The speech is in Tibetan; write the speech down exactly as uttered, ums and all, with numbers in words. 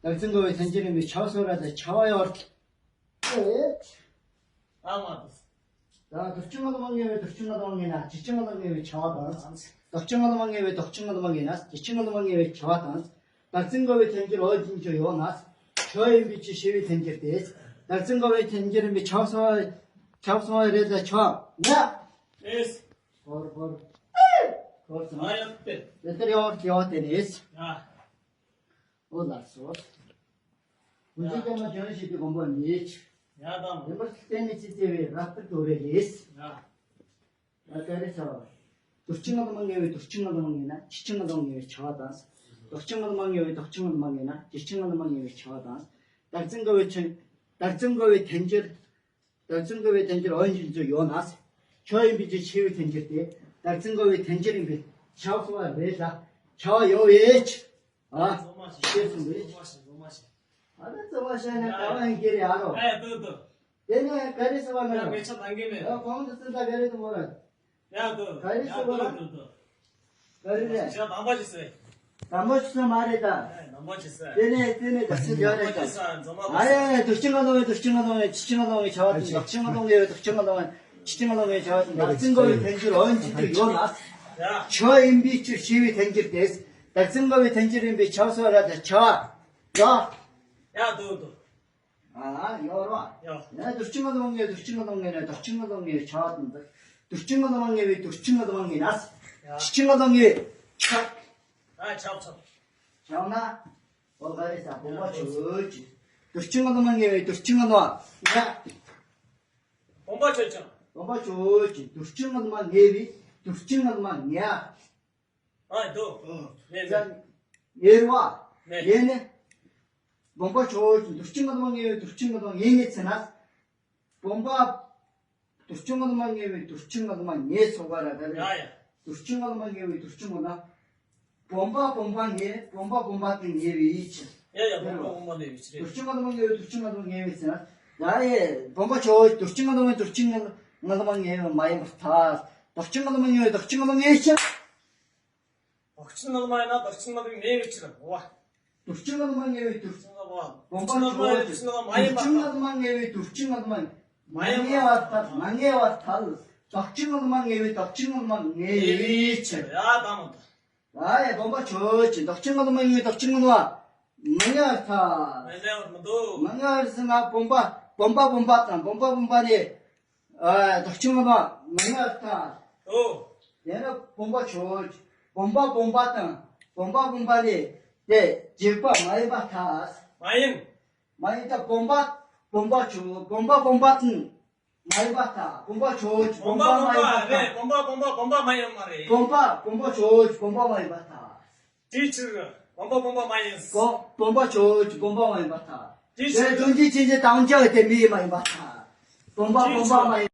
བདག་འཛིན་འགོག་པའི་དོན་སྤྱིར་ཡིན་པའི་བྱ་བ་གསུམ་ར་དང་བྱ་བ་ཡོད། ཨ་མ་དང་། ད་དུག་ཅན་ངོ་ལ་མ་ངེས་པའི་དུག་ཅན་ངོ་ལ་མ་ངེས་ན་དུག་ཅན་ངོ་ལ་མ་ངེས་པའི་བྱ་བ་དང་། དུག་ཅན་ངོ་ལ་མ་ངེས་པའི་དུག་ཅན་ངོ་ལ་མ་ངེས་ན་དུག་ཅན་ངོ་ལ་མ་ངེས་པའི་བྱ་བ་དང་། བདག་འཛིན་འགོག་པའི་དོན་སྤྱིར་འོ་བཞིན་དུ་ཡོད་ན། བྱ་ཡིན་པའི་ཕྱིར་ཞེས་པའི་དོན་སྤྱིར་ཏེ། བདག་འཛིན་འགོག་པའི་དོན་སྤྱིར་ཡིན་པའི་བྱ་བ་གསུམ་པ། བྱ་བ་གསུམ་པ་རེད་ད་བྱ་བ་ཡ། ཨེས། ཧོར་ཧོར། ཧོར་སོང་། ཨ་ཡོད་དེ། དེ་ལྟར་ཡོད་ཡོད་དེ་ནི། ཡ། འོ་ལགས་སོ། ཀུན་རྫོབ་ཀྱང་མ་བྱུང་ཞེས་པའི་དགོངས་པ་མེད། ཡ་དང་། ཡིན་པར་བརྟེན་ནས་ཅི་བྱ་བའི་རབ་ཏུ་དོར་བའི་ལས། ཡ། ད་ག་རེ་བྱ་བ། དུག་ཅན་ངོ་ལ་མ་ངེས་པའི་དུག་ཅན་ངོ་ལ་མ་ངེས་ན་དུག་ཅན་ངོ་ལ་མ་ངེས་པའི་བྱ་བ་དང་། དུག་ཅན་ངོ་ལ་མ་ངེས་པའི་དུག་ཅན་ངོ་ལ་མ་ངེས་ན་དུག་ཅན་ངོ་ལ་མ་ངེས་པའི་བྱ་བ་དང་། བདག་འཛིན་འགོག་པའི་དོན། བདག་འཛིན་འགོག་པའི་དོན་སྤྱིར། བདག་འཛིན་འགོག་པའི་དོན་སྤྱིར་འོ་བཞིན་དུ་ཡོད་ན། བྱ་ཡིན་པའི་ཕྱིར་ཞེས་པའི་དོན་སྤྱིར་ཏེ། བདག་འཛིན་འགོག་པའི་དོན་སྤྱིར་ཡིན་པའི་བྱ་བ་གསུམ་པ་རེད་ད། བྱ་བ་ཡོད་པའི་ཕྱིར། ཨ། ཤེས་སོང་བས། ཨ་ད་རྩོད་པ་བཤད་ན་ག་བ་ཡིན་གྱི་རེད་ཨ་རོ། ཨ་ཡ་དུ་དུ། དེ་ནས་ག་རེ་ཟེར་བ་ན། ཡ་ངེད་ཆ་ལང་གི་མེད། ཨ་གོང་དུ་སེམས་ཐག་ག་རེ་དུ་མོ་ར། ཡ་དུ། ག་རེ་ཟེར་བ་ན། ཡ་དུ་དུ། ག་རེ་རེད། ཞག་དམ་པ་ཅི་ཟེར། དམ་པ་ཅི་ཟེར་མ་རེད་ད། ཨ་དམ་པ་ཅི་ཟེར། དེ་ནས་དེ་ནས་ད་སེ་རྒྱ་རེད་ད། ཨ་ཡ་ཡ་དུག་ཅན་ངོ་ལ་མ་ངེས་དུག་ཅན་ངོ་ལ་མ་ངེས་དུག་ཅན་ངོ་ལ་མ་ངེས་བྱ་བ་དང་། བདག་ཅན་ངོ་ལ་མ་ངེས་པའི་དུག་ཅན་ངོ་ལ་མ་ངེས་དུག་ཅན་ངོ་ལ་མ་ངེས་བྱ་བ་དང་། བདག་འཛིན་འགོག་པའི་དོན་སྤྱིར་འོ་བཞིན་དུ་ཡོད་ན། བྱ་ཡིན་པའི་ཕྱིར་ཞེས་པའི་དོན་སྤྱིར་ཏེ། བདག་འཛིན་འགོག་པའི་དོན་སྤྱིར་ཡིན་པའི་བྱ་བ་གསུམ་པ་ར་ད་བྱ་བ། ཡ་དུ་དུ། ཨ་ཡོད་རོ། ཡོད། ཡ་དུག་ཅན་ངོ་ལ་མ་ངེས་དུག་ཅན་ངོ་ལ་མ་ངེས་ན་དུག་ཅན་ངོ་ལ་མ་ངེས་བྱ་བ་དང་། དུག་ཅན་ངོ་ལ་མ་ངེས་པའི་དུག་ཅན་ངོ་ལ་མ་ངེས་ན། ཡ། དུག་ཅན་ངོ་ལ་མ་ངེས་བྱ། ཨ་ཆོག་ཆོག། བྱ་ན། འོ་ག་རེ་ཟ་སྦོམ་པ་ཆོག་ཅིག། དུག་ཅན་ངོ་ལ་མ་ངེས་པའི་དུག་ཅན་ངོ་ལ་མ་ངེས། སྦོམ་པ་ཆོག་ཅིག། སྦོམ་པ་ཆོག་ཅིག། དུག་ཅན་ངོ་ལ་མ་ངེས་པའི་དུག་ཅན་ངོ་ལ་མ་ངེས། ཨ་དོ། ཨོ། ངེས་ངེས། ངེས་རེད་བ། ངེས། ངེས་ནི། སྦོམ་པ་ཆོག་ཅིག། དུག་ཅན་ངོ་ལ་མ་ངེས་པའི་དུག་ཅན་ངོ་ལ་མ་ངེས་ངེས་ཟེར་ན། སྦོམ་པ། དུག་ཅན་ངོ་ལ་མ་ངེས་པའི་དུག་ཅན་ངོ་ལ་མ་ངེས་སོགས་པ་ར་ད་རེད། ཡ་ཡ། དུག་ཅན་ངོ་ལ་མ་ངེས་པའི་དུག་ཅན་ངོ་ལ། སྦོམ་པ་སྦོམ་པ་ངེས། སྦོམ་པ་སྦོམ་པ་དེ་ངེས་པའི་ཕྱིར། ཡ་ཡ། སྦོམ་པ་སྦོམ་པ་ངེས་པའི་ཕྱིར། དུག་ཅན་ངོ་ལ་མ་ངེས་པའི་དུག་ཅན་ངོ་ལ་མ་ངེས་པའི་ཕྱིར། ཡ་ཡ། སྦོམ་པ་ཆོག། དུག་ཅན་ངོ་ལ་མ་ངེས་པའི་དུག་ཅན་ངོ་ལ་མ་ངེས་པ་མ་ཡིན་པར་ཐལ། དུག་ཅན་ངོ་ལ་མ་ངེས་པའི་དུག་ཅན་ངོ་ལ་མ་ངེས་ཕྱིར། དུག་ཅན་ངོ་ལ་མ་ཡིན་ན་དུག་ཅན་ངོ་ལ་ངེས་པའི་ཕྱིར་རོ། དུག་ཅན་ངོ་ལ་མ་ངེས་པའི་དུག་ཅན་ངོ་ལ་མ། སྦོམ་པ་ཆོག། དུག་ཅན་ངོ་ལ་མ་ཡིན་པ། དུག་ཅན་ངོ་ལ་མ་ངེས་པའི་དུག་ཅན་ངོ་ལ་མ། མ་ངེས་པར་ཐལ། མ་ངེས་པར་ཐལ། དུག་ཅན་ངོ་ལ་མ་ངེས་པའི་དུག་ཅན་ངོ་ལ་མ་ངེས་པའི་ཕྱིར། ཡ་དམ་པ། ཨ་ཡ་སྦོམ་པ་ཆོག་ཅིག། དུག་ཅན་ངོ་ལ་མ་ངེས་པའི་དུག་ཅན་ངོ་ལ་མ། མ་ངེས་པར་ཐལ། མ་ངེས་པར་མི་འདུག། མ་ངེས་པར་ཟེར་ན་སྦོམ་པ་སྦོམ་པ་སྦོམ་པ་དང་སྦོམ་པ་སྦོམ་པ་ནི། ཨ་དུག་ཅན་ངོ་ལ་མ་ངེས་པར་ཐལ། ཨོ། དེ་ནི་སྦོམ་པ་ཆོག་ཅིག། སྦོམ་པ་སྦོམ་པ་དང་སྦོམ་པ་སྦོམ་པ་ནི་དེ་རྗེས་དཔག་མ་ཡིན་པར་ཐལ། མ་ཡིན། མ་ཡིན་ད་སྦོམ་པ་སྦོམ་པ་ཆོག། སྦོམ་པ་སྦོམ་པ་དང་མ་ཡིན་པར་ཐལ། སྦོམ་པ་ཆོག་ཅིག། སྦོམ་པ་སྦོམ་མ་ཡིན་པར་ཐལ། སྦོམ་པ་སྦོམ་པ་སྦོམ་པ་མ་ཡིན་མ་རེད། སྦོམ་པ་སྦོམ་པ་ཆོག་ཅིག། སྦོམ་པ་མ་ཡིན་པར་ཐལ། དེའི་ཕྱིར་སྦོམ་པ་སྦོམ་པ་མ་ཡིན། སྦོམ་སྦོམ་པ་ཆོག་ཅིག། སྦོམ་པ་མ་ཡིན་པར་ཐལ། དེའི་ཕྱིར་དོན་གྱི་ཆོས་ཅན་དམ་བཅའ་བའི་དེ་མི་ཡིན་མ་ཡིན་པར་ཐལ། སྦོམ་པ་སྦོམ་པ་མ་ཡིན།